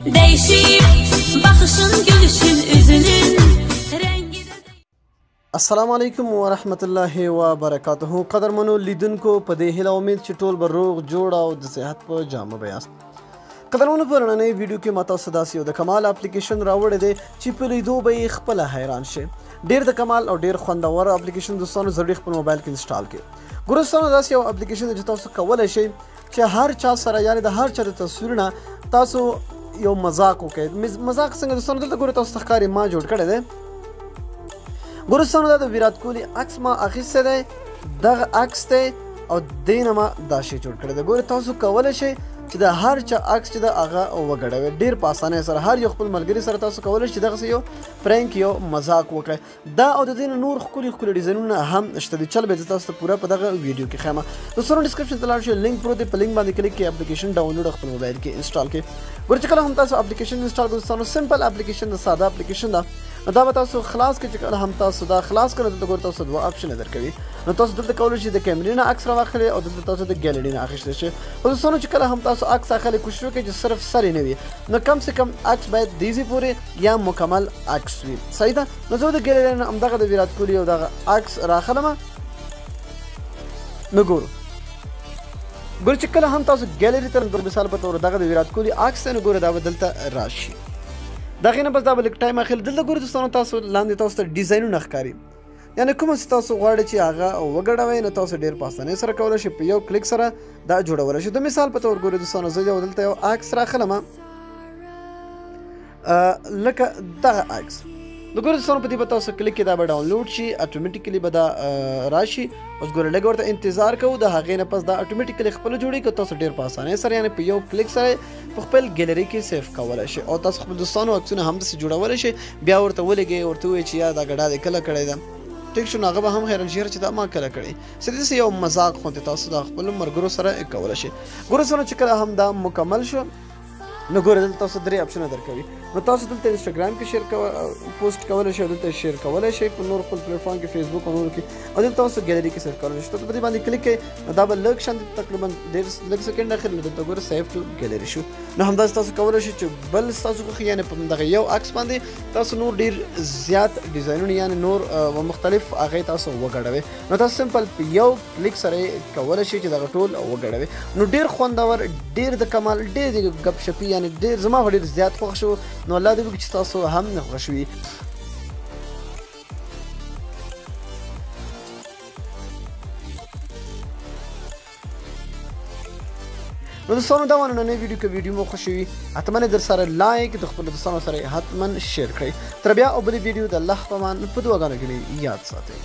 Değişip bakışın gülüşün üzünün rengi de. السلام علیکم ورحمت الله وبرکاته. قدرمنو لیدونکو، په دې هیله امید چې ټول به روغ جوړ او د صحت په جامه به یاست. قدرمنو، په نننۍ ویډیو کې ما تاسو داسې یو د کمال اپلیکیشن راوړی دی چې په لیدو به یې خپله حیران شئ. ډېر د کمال او ډېر خوندور اپلیکیشن دوستانو، ضروري خپل موبایل کې انسټال کړئ. ګورو دوستانو، داسې یو اپلیکیشن دی چې تاسو کولی شئ چې هر چا سره، یعنې د هر چا د تصویرونه تاسو یو مذاق وکړئ. مذاق څنګه دوستانو؟ دلته ګورئ، تاسو ته ښکاري ما جوړ کړی دی. ګورو دوستانو، دا د ویرات کوهلي عکس ما اخیستی دی، دغه عکس دی او دې نه ما دا شی جوړ کړی دی. ګورئ، تاسو کولی شئ چې د هر چا عکس چې د هغه وګډوئ ډېر په اسانۍ سره. هر یو خپل ملګري سره تاسو کولی شئ چې دغسې یو پرینک، یو مذاق وکړئ. دا او د دې نه نور ښکلي ښکلي ډیزاینونه هم شته دي. چل به زه تاسو ته پوره په دغه ویډیو کې ښیم. دوستانو، ډسکرپشن ته لاړ شئ، لینک پروت دی، په لینک باندې کلیک کړئ، اپلیکیشن ډاونلوډ خپل موبایل کې انسټال کړئ. ګورئ چې کله هم تاسو اپلیکیشن انسټال کړئ دوستانو، سمپل اپلیکیشن ده، ساده اپلیکیشن ده. نو دا به تاسو خلاص کړئ. چې کله هم تاسو دا خلاص کړئ، دلته ګورئ تاسو دوه آپشنه درکوي. نو تاسو دلته کولی شئ د کیمرې نه عکس راواخلئ او دلته تاسو د ګیلري نه اخیستی شئ. خو دوستانو، چې کله هم تاسو عکس اخلئ، کوشش وکړئ چې صرف سر یې نه وي. نو کم سه کم عکس باید دې ځای پورې یا مکمل عکس وي، صحیح ده؟ نو زه د ګیلري نه همدغه د ویرات کوهلي او دغه عکس راخلم. نو ګورو ګورئ چې کله هم تاسو ګیلري ته، د مثال په تور دغه د ویرات کوهلي عکس دی، نو ګورئ دا به دلته راشي. دغې نه بس دا به لږ ټایم اخلي. دلته ګورئ دوستانو، تاسو لاندې تاسو ته ډیزاینونه ښکاري، یعنې کوم چې تاسو غواړئ چې هغه وګډوئ، نو تاسو ډېر په اسانۍ سره کولی شئ، په یو کلیک سره دا جوړولی شئ. د مثال په تور ګورئ دوستانو، زه یو دلته یو عکس راخلم، لکه دغه عکس. نو ګورئ دوستانو، په دې به تاسو کلیک کړئ، دا به ډاونلوډ شي، اتوماتیکلی به دا راشي. اوس ګورئ، لږ ورته انتظار کوو، د هغې نه پس دا اتوماتیکلی خپله جوړېږي. که تاسو ډېر په اسانۍ سره، یعنې په یو کلیک سره په خپل ګیلري کې سیف کولی شئ او تاسو خپل دوستانو عکسونه هم داسې جوړولی شئ، بیا ورته ولېږئ، ورته ووایئ چې یا دا ګډا دې کله کړې ده. ټیک شو؟ نو هغه به هم حیران شي چې دا ما کله کړې. څه داسې یو مذاق غوندې تاسو د خپلو ملګرو سره کولی شئ. ګورئ دوستانو، چې کله هم دا مکمل شو، نو ګورئ دلته تاسو درې آپشنه درکوي. نو تاسو دلته انسټاګرام کې شیر پوسټ کولی شئ، دلته شیر کولی شئ په نور خپل پلیټفارم کې، فیسبوک او نورو کې، او دلته تاسو ګیلري کې سیو کولی شئ. په دې باندې کلیک کړئ، نو دا به لږ شان تقریبا ډېر لږ سیکنډ اخلي. نو دلته ګورئ، سیو ټو ګیلري شو. نو همداسې تاسو کولی شئ چې بل ستاسو خوښي، یعنې په دغه یو عکس باندې تاسو نور ډېر زیات ډیزاینونه، یعنې نور مختلف هغې تاسو وګډوئ. نو تاسو سمپل په یو کلیک سره کولی شئ چې دغه ټول وګډوئ. نو ډېر خوندور، ډېر د کمال، ډېر د ګپ شپي، یعنې ډېر زما خو ډېر زیات خوښ شو. نو الله دې وکړي چې تاسو هم نه خوښ وي. نو دوستانو، دا ونه نننۍ ویډیو. که ویډیو مو خوښ وي، حتما یې در سره لایک، د خپلو دوستانو سره یې حتما شیر کړئ. تر بیا او بلې ویډیو، د الله په امان، په دعاګانو کې مې یاد ساتئ.